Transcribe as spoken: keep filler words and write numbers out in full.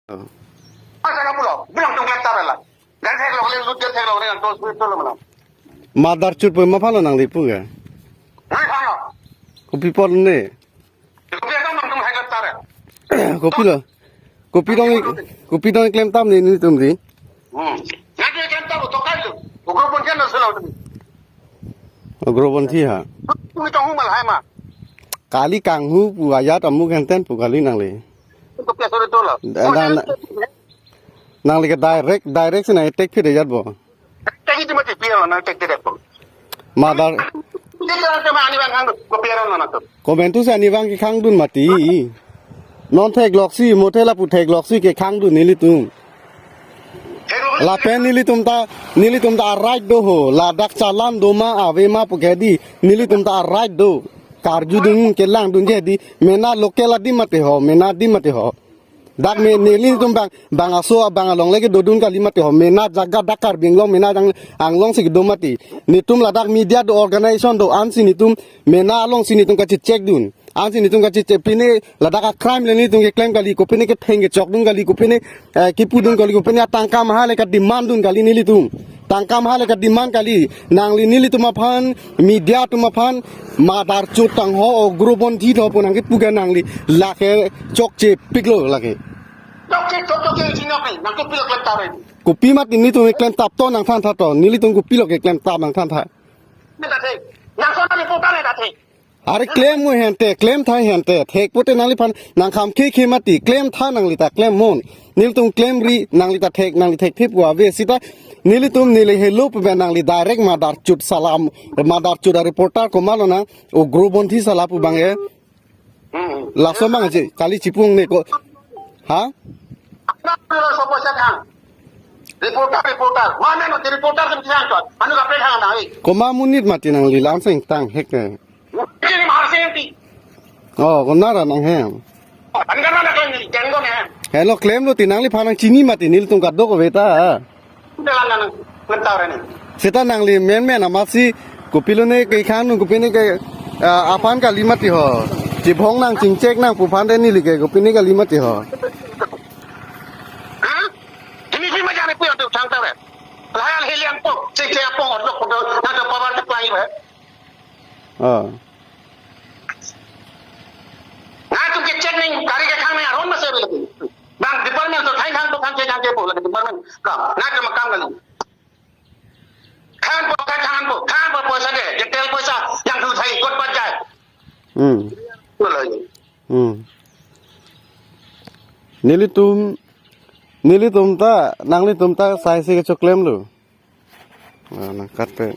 Asa kapulo, bilang tung klem tar la. Dan theklong le, lut dan theklong le, ang tos lut lo mana. Madarchut pu ma aphan lo nangli pu ke? Nai aphan lo. Kopi apot ne? Kopi atum nang tung hai klem tar. Kopilo? Kopi dong, kopi dong klem tap ne nelitum di? Hmm. Nang tu klem tar to kai lo. Ugrobonthi na selo tu. Ugrobonthi ha. Tu tong hu mal hai ma. Kali kanghu pu ajat amu kenten pu kali nangli. Kopi asore to lo. Da-, da-, nangli ke direct, direct si nang attack phit ajat bo. Attack itu mati pian lo nang attack direct bo. Madar. Dia tu orang cuma ani bang hang kopi aron lo nang tu. Komentu si ani bang kekhang dun mati. Non theklok si, mo thela pu theklok si kekhang dun nelitum. Lapen nelitum ta, nelitum ta a-right do ho. Ladak challan do ma ave ma pu ke di. Nelitum ta a-right do. Karju dun kelang dunji di. Mena local adim mati ho, mena adim mati ho. Dak me nelitum bang, bang aso bang along le kedo dun kali mati ho. Mena jaga dak Karbi Anglong, mena jang Anglong si kedo mati. Netum ladak media do, organization do, ansi netum mena along si netum kachecheck dun. Ansi netum kachecheck, pine ladak a-crime le netum keklem kali, kopine ketheng kechok dun kali, kopine, eh, kipu dun kali, kopine tangka maha le ka-demand dun kali nelitum. Tangka maha le ka-demand kali. Nangli nelitum aphan, media atum aphan, madarchut tang ho, ugrobonthi tho pu nang kipu ke nangli, lake chokche pik lo lake. Chokche, chok, chokche, chinok ni, nang kopilo klem tar ni. Kopi mati netum klem tap to nang thantha to, nelitum kopilo keklem tap nang thantha. Ni ta thek. Nang sona reporter ni ta thek. Are klem mo hente, klem tha hente. Thek pote nangliphan nang kham khe khe mati, klem tha nangli ta klem mon. Nelitum klemri, nangli ta thek, nangli thekthe pu ave sita. Nelitum neli helo pu ben nangli direct madarchut salam, madarchut a-reporter komat lo nang, ugrobonthi sala pu bang e. Hmm. Laso bang je, kali chipung ne ko. Ha? Reporter, reporter. Mana no reporter kan kisang kot. Anu kape thang na, eh. Komat monit mati nangli lam seng tang hek ne. Ini mahal senti. Oh, konara nang hem. An kan mana kan ni, kan ko ne. Helo klem lo ti nangliphan nang chini mati nelitum kadokave ta. Dalam nang mentar ni. Seta nangli menmen amatsi kopilo ne kekhang dun kopine ke, ah, aphan kali mati ho. Chibhong nang chingchek nang pu aphan de neli ke kopine kali mati ho. Ha? Ini sih macam ni pun ada chang tahu. Lahal heliang pun, cek cek pun ada pun ada power supply ba. Oh. Nangtum kecheck nang gari kekhang nang aron masa lagi. Bang department to thai khang to khang ke khang ke po lagi department. Kam, nangtum kam kali. Khang po, khang po, khang po poisa de, detail poisa, yang tu thai kot pat jai. Hmm. Lo lagi. Hmm. Nelitum, nelitum ta, nanglitum ta, sai si kechoklem lo. Ah, nangkat pe.